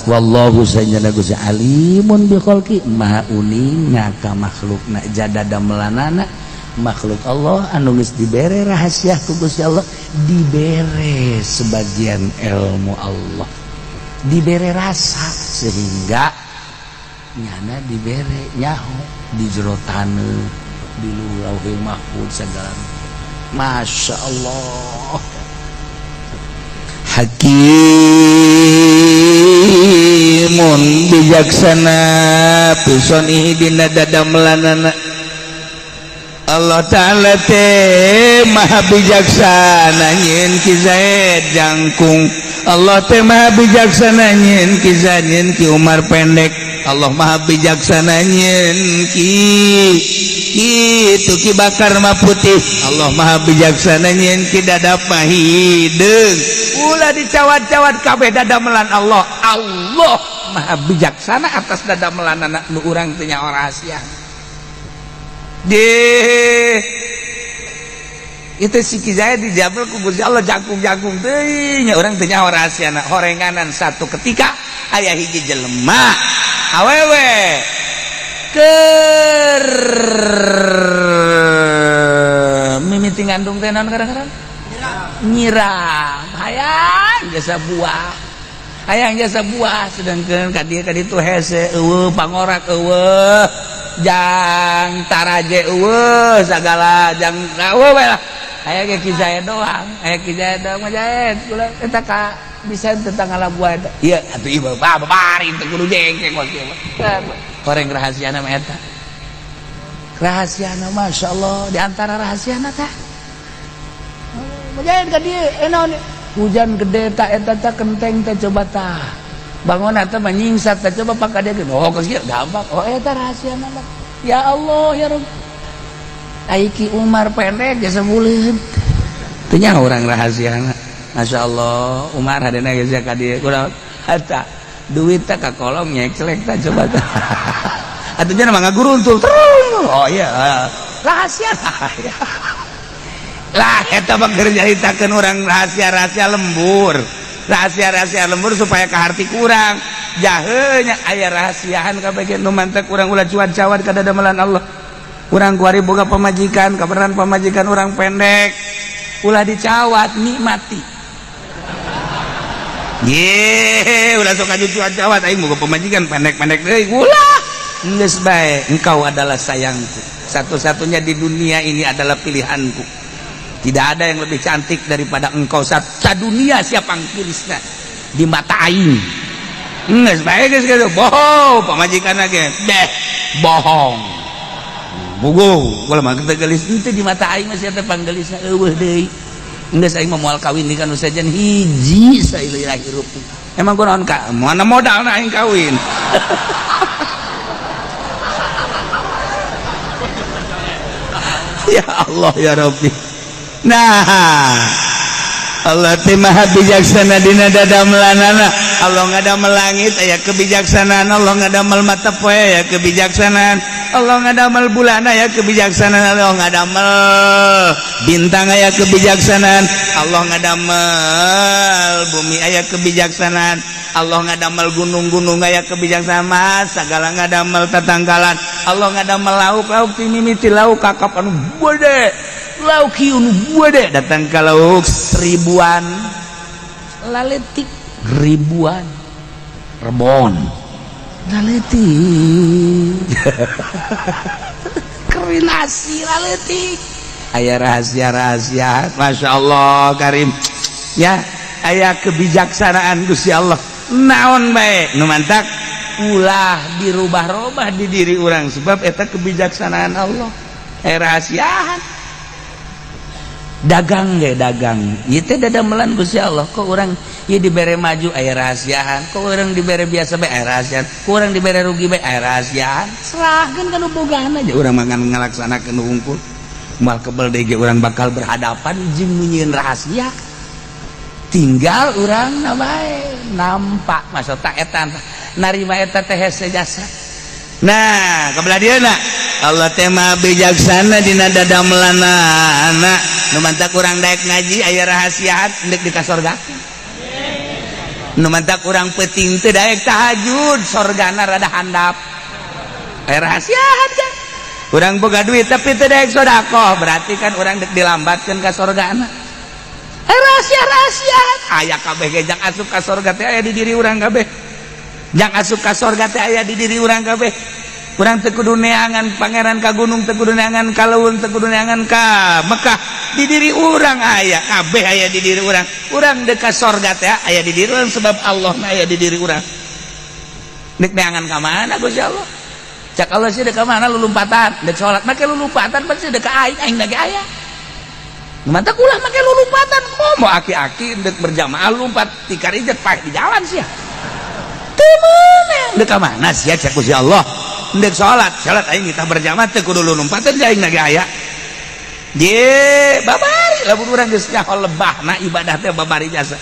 wallahu sayyidina Gusti alimun bi khalqi, maha uninga ka makhlukna, jadada melanana makhluk Allah anu geus dibere rahasia ku Gusti Allah, dibere sebagian ilmu Allah, dibere rasa sehingga nyana dibere nyaho di jero taneuh, di lauhil mahfuz segala. Masya Allah. Hakimun bijaksana pisonihi dina dadamelanana. Allah Ta'ala teh maha bijaksana nyieun Ki Zaid jangkung. Allah teh maha bijaksana nyieun Ki Zaid, nyieun Ki Umar pendek. Allah maha bijaksana nyieun Ki itu Ki Bakar mah putih. Allah maha bijaksana nyieun Ki Dadap mah hideung. Ulah dicawat-cawat kabeh dadamelan Allah. Allah maha bijaksana atas dadamelanana nu urang teh nyaho rahasia. Deh itu si Ki Zaid dijabel ku Gusti Allah jangkung-jangkung teuing nya urang teh nyaho rahasiana. Horenganan satu ketika aya hiji jelema awewe keur mimiti ngandung teh naon kadang-kadang nyirang hayang jasa buah, hayang jasa buah, sedangkan ka dieu ka ditu hese eueuh pangorak eueuh jang taraje eueuh sagala jang eueuh we lah. Aya ge Ki Zaid doang, aya Ki Zaid doang mah Zaid kula eta ka bisa tentang ngala buah eta. Ieu atuh ieu babari teu kudu jengkeng kos ieu mah. Horeng rahasiana mah eta. Rahasiana masyaallah di antara rahasiana tah. Majaid ka dieu naon hujan gede tak eta tah kenteng teh coba tah. Bangun atau menyingsat coba pak dia oh geus gampang. Oh eta rahasia mah. Ya Allah ya Rabb. Aiki Umar pendek jasa buleun. Teu nya urang rahasiana. Masya Allah Umar hadena geus ka dieu kunaon? Eta duit teh ka kolong nyeklek tah coba tah. Atuh nya mah ngaguruntul terus. Oh iya rahasia. Lah eta mah keur nyaritakeun urang rahasia-rahasia lembur. Rahasia-rahasia lembur supaya kaharti kurang jahenya aya rahasiaan kabeh nu mantek urang ulah cuan-cawan ka dadamelan Allah. Urang kuari boga pamajikan kabeneran pamajikan urang pendek ulah dicawat nikmati. Ye ulah sok aju cuan-cawat aing boga pamajikan pendek-pendek deui ulah geus bae engkau adalah sayangku satu-satunya di dunia ini adalah pilihanku. Tidak ada yang lebih cantik daripada engkau satu dunia siapa angkirisna di mata aing. Geus bae geus kitu. Bohong pamajikan ge. Deh, bohong. Bugo, ulah mah teu geulis henteu di mata aing mah sia teh panggelisna eueuh deui. Geus aing mah moal kawin deui ka nu sejen hiji saileuh hirup. Emang kunaon ka? Mana modalna aing kawin. Ya Allah ya Rabbi. Nah, Allah teh maha bijaksana dina dadamelanana. Allah ngadamel langit aya kebijaksanaan, Allah ngadamel mata poe aya kebijaksanaan, Allah ngadamel bulan aya kebijaksanaan, Allah ngadamel bintang aya kebijaksanaan, Allah ngadamel bumi aya kebijaksanaan, Allah ngadamel gunung-gunung aya kebijaksanaan, sagala ngadamel tatangkalan, Allah ngadamel lauk-lauk ti mimiti lauk kakap anu gede. Lauk hiu nu gede datang ka lauk seribuan laletik ribuan rebon laletik kerinasi laletik aya rahasia-rahasia Masya Allah Karim ya aya kebijaksanaan Gusti Allah naon bae nu mantak ulah dirubah-rubah di diri urang sebab eta kebijaksanaan Allah rahasiaan dagang ge dagang ieu teh dadamelan Gusti Allah kok urang ieu dibere maju aya rahasiaan kok urang dibere biasa bae aya rahasiaan kok urang dibere rugi bae aya rahasiaan serahkeun ka nu bogana aja urang mah ngalaksanakeun hungkul moal kebel deui ge urang bakal berhadapan jeung nu nyieun rahasia tinggal urang na bae nampak maksud tak eta narima eta teh hese jasa. Nah kabelah dieuna Allah teh maha bijaksana dina dadamelanana nu mantak urang daek ngaji aya rahasiaan deuk di ka sorgakeun nu mantak urang peuting teu daek tahajud sorgana rada handap aya rahasiaan kan urang boga duit tapi teu daek sedekah berarti kan urang deuk dilambatkeun ka sorgana aya rahasia-rahasiaan aya kabeh ge jang asup ka sorga teh aya di diri urang kabeh jang asup ka sorga teh aya di diri urang kabeh. Urang teu kudu neangan pangeran ka gunung teu kudu neangan ka leuweung teu kudu neangan ka Mekah di diri urang aya kabeh aya di diri urang. Urang deuk ka sorga teh aya di diri urang sebab Allah na aya di diri urang. Deuk neangan ka mana Gusti Allah? Cak Allah sih deuk ka mana lulumpatan, deuk salat make lulumpatan pasti deuk ka aing aing lagi aya. Mata ulah make lulumpatan komo aki-aki deuk berjamaah lumpat tikar ijet paeh di jalan sia. Teu meunang deuk ka mana sia cak Gusti Allah? Ndek salat, salat aing kita berjamaah teu kudu lulumpatan aing lagi aya. Ye, babari lamun urang geus nyaho lebahna ibadah teh babari jasa.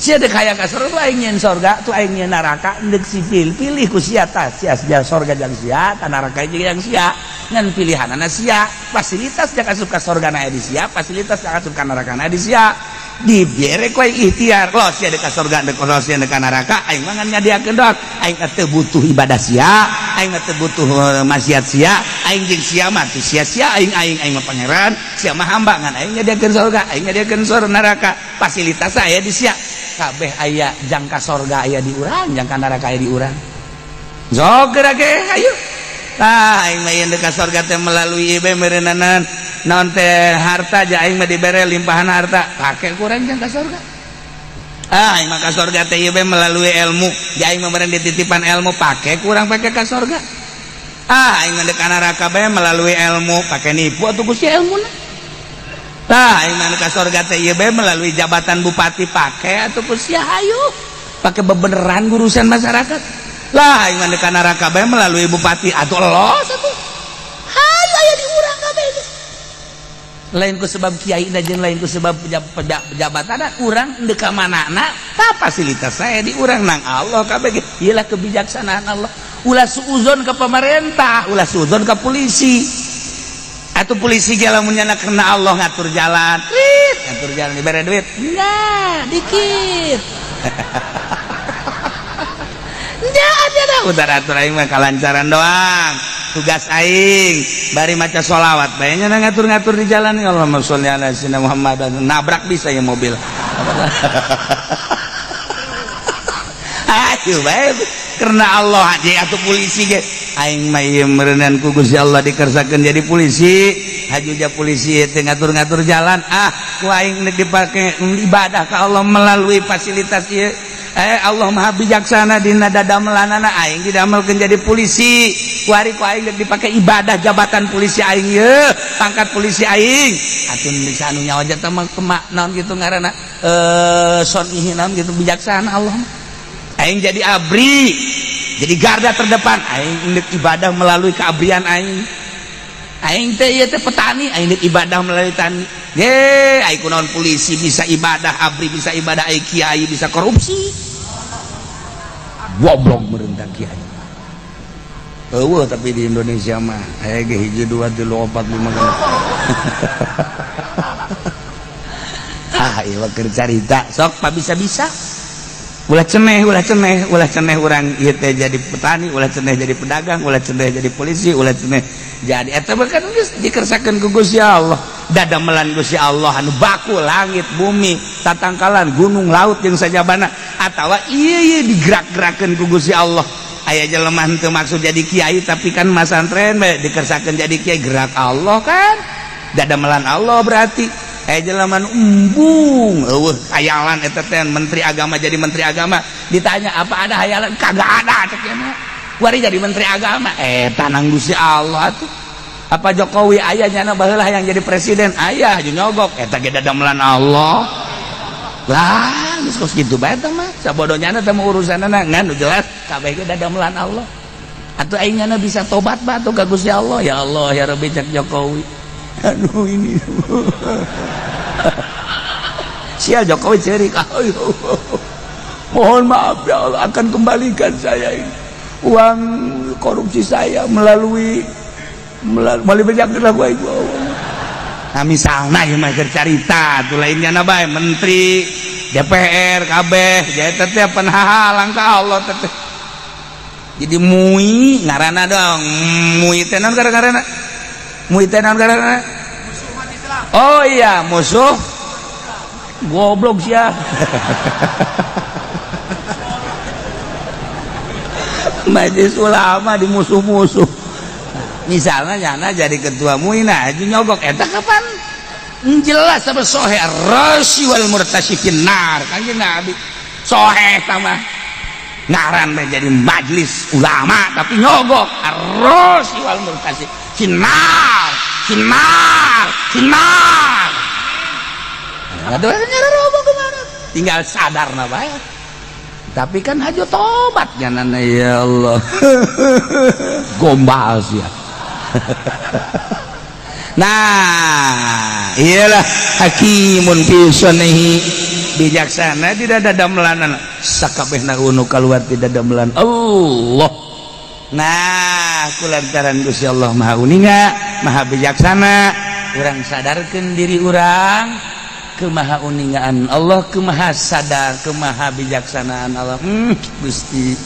Sia deuk hayang ka surga aing nyeun sorga, tu aing nyeun neraka, deuk sipil pilih ku sia tah, sia sorga jang sia, ta neraka jeung sia. Ngan pilihanana sia, fasilitas jang asup ka sorga na aya di sia, fasilitas jang asup ka neraka na di sia. Dibere ku aing ikhtiar, lo sia deuk ka sorga, deuk lo sia deuk ka neraka, aing mah ngan nyadiakeun doang. Aing teu butuh ibadah sia, aing teu butuh maksiat sia, aing jeung sia mah teu sia-sia aing aing aing mah pangeran, sia mah hamba ngan aing nyadiakeun sorga, aing nyadiakeun sorga neraka. Fasilitas aya di sia. Kabeh aya jangka sorga aya di urang, jangka neraka aya di urang. Sok geura ge ayo. Tah aing mah yeun ka sorga teh melalui ieu meureunana naon teh harta ja aing mah dibere limpahan harta, pake ku urang jangka sorga. Ah aing mah ka sorga teh ieu melalui ilmu, ja aing mah meureun dititipan ilmu, pake ku urang pake ka sorga. Ah aing mah ka neraka bae melalui ilmu, pake nipu atuh ku si ilmuna. Tah aing mah ka sorga teh ieu bae melalui jabatan bupati, pake atuh ku sia hayu. Pakai bebeneran urusan masyarakat. Lah aing mah ka neraka bae melalui bupati atuh los atuh. Hayu aya di urang kabeh geus. Lain ku sebab kiai jeung lain ku sebab jabatan urang deuk ka manana tah fasilitas saya di urang nang Allah kabeh. Ieu lah kebijaksanaan Allah. Ulah suuzon ke pemerintah, ulah suuzon ke polisi. Atau polisi ge lamun nyana karena Allah ngatur jalan, rit, ngatur jalan dibere duit. Enggak, dikit. Enggak ada dah, udah atur aing mah kalancaran doang. Tugas aing bari maca sholawat bae nya ngatur-ngatur di jalan, Allahumma sholli ala sayyidina Muhammad, nabrak bisa ya mobil. Ayo bae karena Allah aja atau polisi ge aing mah ieu meureunan ku Gusti Allah dikersakeun jadi polisi, hajuja polisi teh ngatur-ngatur jalan, ah ku aing nek dipake ibadah ka Allah melalui fasilitas ieu. Allah Maha bijaksana dina dadamelanana aing didamelkeun jadi polisi. Kuari ku aing dipake ibadah jabatan polisi aing ye, pangkat polisi aing. Atuh bisa anu nyawa jatah mah kemak naon kitu ngaranna son ihi naon kitu bijaksana Allah mah. Aing jadi abri, jadi garda terdepan, aing deuk ibadah melalui keabrian aing. Aing teh ieu teh petani, aing deuk ibadah melalui tani. Ye, aing kunaon polisi bisa ibadah, abri bisa ibadah, aing kiai bisa korupsi. Goblok meureun kiai. Eueuh tapi di Indonesia mah aya ge 1 2 3 4 5 6. Ah, ieu mah keur carita, sok pa bisa-bisa. Ulah ceneh, ulah ceneh, ulah ceneh urang ieu teh jadi petani, ulah ceneh jadi pedagang, ulah ceneh jadi polisi, ulah ceneh jadi eta mah kan geus dikersakeun ku Gusti Allah. Dadamelan Gusti Allah anu baku langit, bumi, tatangkalan, gunung, laut jeung sajabana atawa ieu ieu digerak-gerakeun ku Gusti Allah. Aya jelema henteu maksud jadi kiai tapi kan masantren bae dikersakeun jadi kiai, gerak Allah kan. Dadamelan Allah berarti. Aya jelema nu embung eueuh hayalan eta teh menteri agama jadi menteri agama ditanya apa ada hayalan, kagak ada cek ieu mah. Kuari jadi menteri agama eta nang Gusti Allah atuh. Apa Jokowi aya nyana baheula yang jadi presiden aya jeung nyogok eta ge dadamelan Allah. Lah geus kos kitu bae teh mah sabodo nyana teh mah urusanana ngan nu jelas kabeh ge dadamelan Allah. Atuh aing nyana bisa tobat bae atuh ka Gusti Allah, ya Allah ya Rabbi cek Jokowi. Aduh ini sial Jokowi cerik. Mohon maaf ya Allah, akan kembalikan saya ini uang korupsi saya melalui melalui gua ibu. Nah misalnya ieu mah keur carita tuh lainnya na bae menteri DPR kabeh jadi teh penhalang ka Allah teh. Jadi mui ngaranna dong, mui teh naon ngaranna? Mui teh naon ngaranna? Oh iya, musuh goblok sia. Majelis ulama di musuh-musuh. Misalnya nyana jadi ketua MUI nah nyogok eta kapan? Jelas sama sohe rasi wal murtasikin nar kanjeng Nabi. Sohe sama ngaran jadi majelis ulama tapi nyogok rasi wal murtasikin nar, sinar, sinar. Aduh, nyarobok kemana? Tinggal sadar na bae. Tapi kan hajo tobat nyanana ya Allah. Gombal sih ya. Nah, iyalah hakimun fi sunnihi, bijaksana tidak ada damelanan sakabehna unu kaluar tidak damelan Allah. Nah, kulantaran Gusti Allah Maha Uninga, Maha Bijaksana, urang sadarkeun diri urang kemaha uningaan Allah, kemaha sadar, kemaha bijaksanaan Allah. Gusti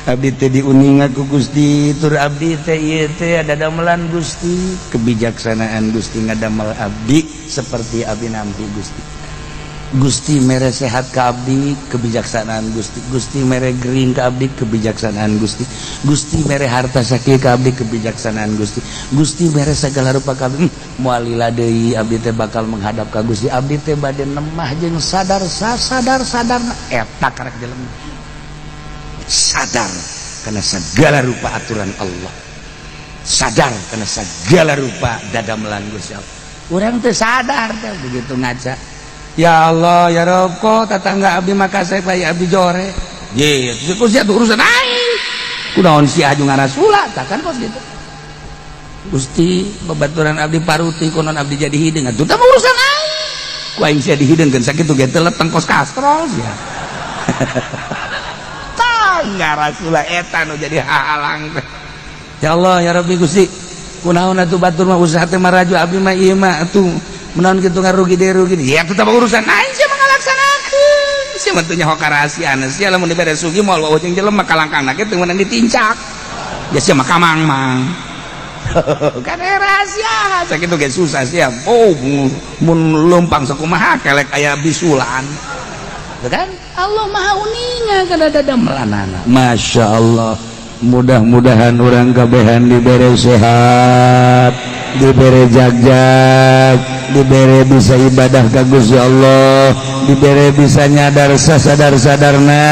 abdi teh diuninga ku Gusti, tur abdi teh ieu teh ada damelan Gusti, kebijaksanaan Gusti ngadamel abdi seperti abdi nampi Gusti. Gusti mere sehat ka abdi, kebijaksanaan Gusti. Gusti mere gering ka abdi, kebijaksanaan Gusti. Gusti mere harta sakieu ka abdi, kebijaksanaan Gusti. Gusti mere segala rupa ka abdi. Moal lila deui abdi teh bakal menghadap ka Gusti. Abdi teh bade nemah jeung sadar sasadar sadarna eta karek jelema. Sadar kana segala rupa aturan Allah. Sadar kana segala rupa dadamelan Gusti Allah. Urang teh sadar teh begitu ngaca. Ya Allah ya Rob, kok tetangga abdi maka saya bayi abdi jore. Ye, ku sia urusan aing. Kunaon sia aju ngarasula, tah kan kos gitu. Gusti, babaturan abdi paruti, konon abdi jadi hideung, atuh tah urusan aing. Ku aing sia dihidengkeun sakitu ge teu leteng kos kastrol sia. Tah ngarasula eta nu jadi halang teh. Ya Allah ya Rabbi Gusti, kunaon atuh batur mah usaha teh maraju, abdi mah ieu mah atuh menaon kitu ngarugi deui rugi. Ya tetep urusan aing, sia mah ngalaksanakeun. Sia mah teu nyaho karahasiana sia, lamun dibere sugih moal wawuh jeung jelema, kalangkangna ge teu meunang ditincak. Ya sia mah kamang-mang. Kan rahasia sakitu ge susah sia. Oh, mun leumpang sakumaha kelek aya bisulan. Kan Allah Maha uninga kana dadamelanana. Masya Allah. Mudah-mudahan urang kabehan dibere sehat, dibere jagjag, dibere bisa ibadah ka Gusti Allah, dibere bisa nyadar sasadar-sadarna,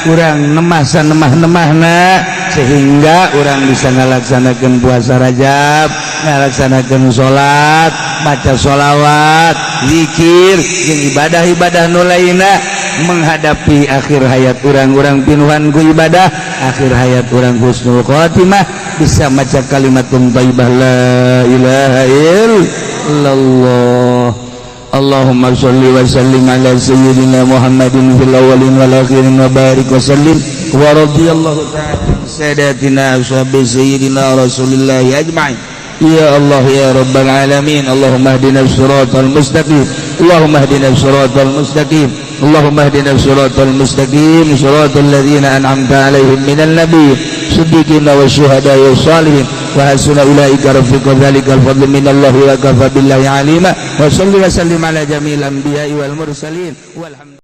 urang nemah sanemah-nemahna, sehingga urang bisa ngalaksanakeun puasa Rajab, ngalaksanakeun salat, maca sholawat, zikir jeung ibadah-ibadah nu lainna. Menghadapi akhir hayat urang-urang pinuhan ku ibadah, akhir hayat urang husnul khotimah, bisa maca kalimat thayyibah, la ilaha illallah. Allahumma sholli wa sallim ala sayyidina Muhammadin fil awwalin wal akhirin wa barik wa sallim wa radhiyallahu ta'ala sadatina ashabi sayyidina Rasulillah ajma'in. Ya Allah ya Rabbal alamin. Allahumma hdina siratal mustaqim, Allahumma hdina siratal mustaqim, Allahumma hdina siratal mustaqim, siratal ladzina an'amta alaihim minan nabiyyin, siddiqin wa syuhada'i wassalihin wa hasuna ulaika rafiqa. Dzalikal fadlu minallahi wa kafa billahi alima. Wa salli wa sallim ala jami'il anbiya'i wal mursalin walhamdulillah.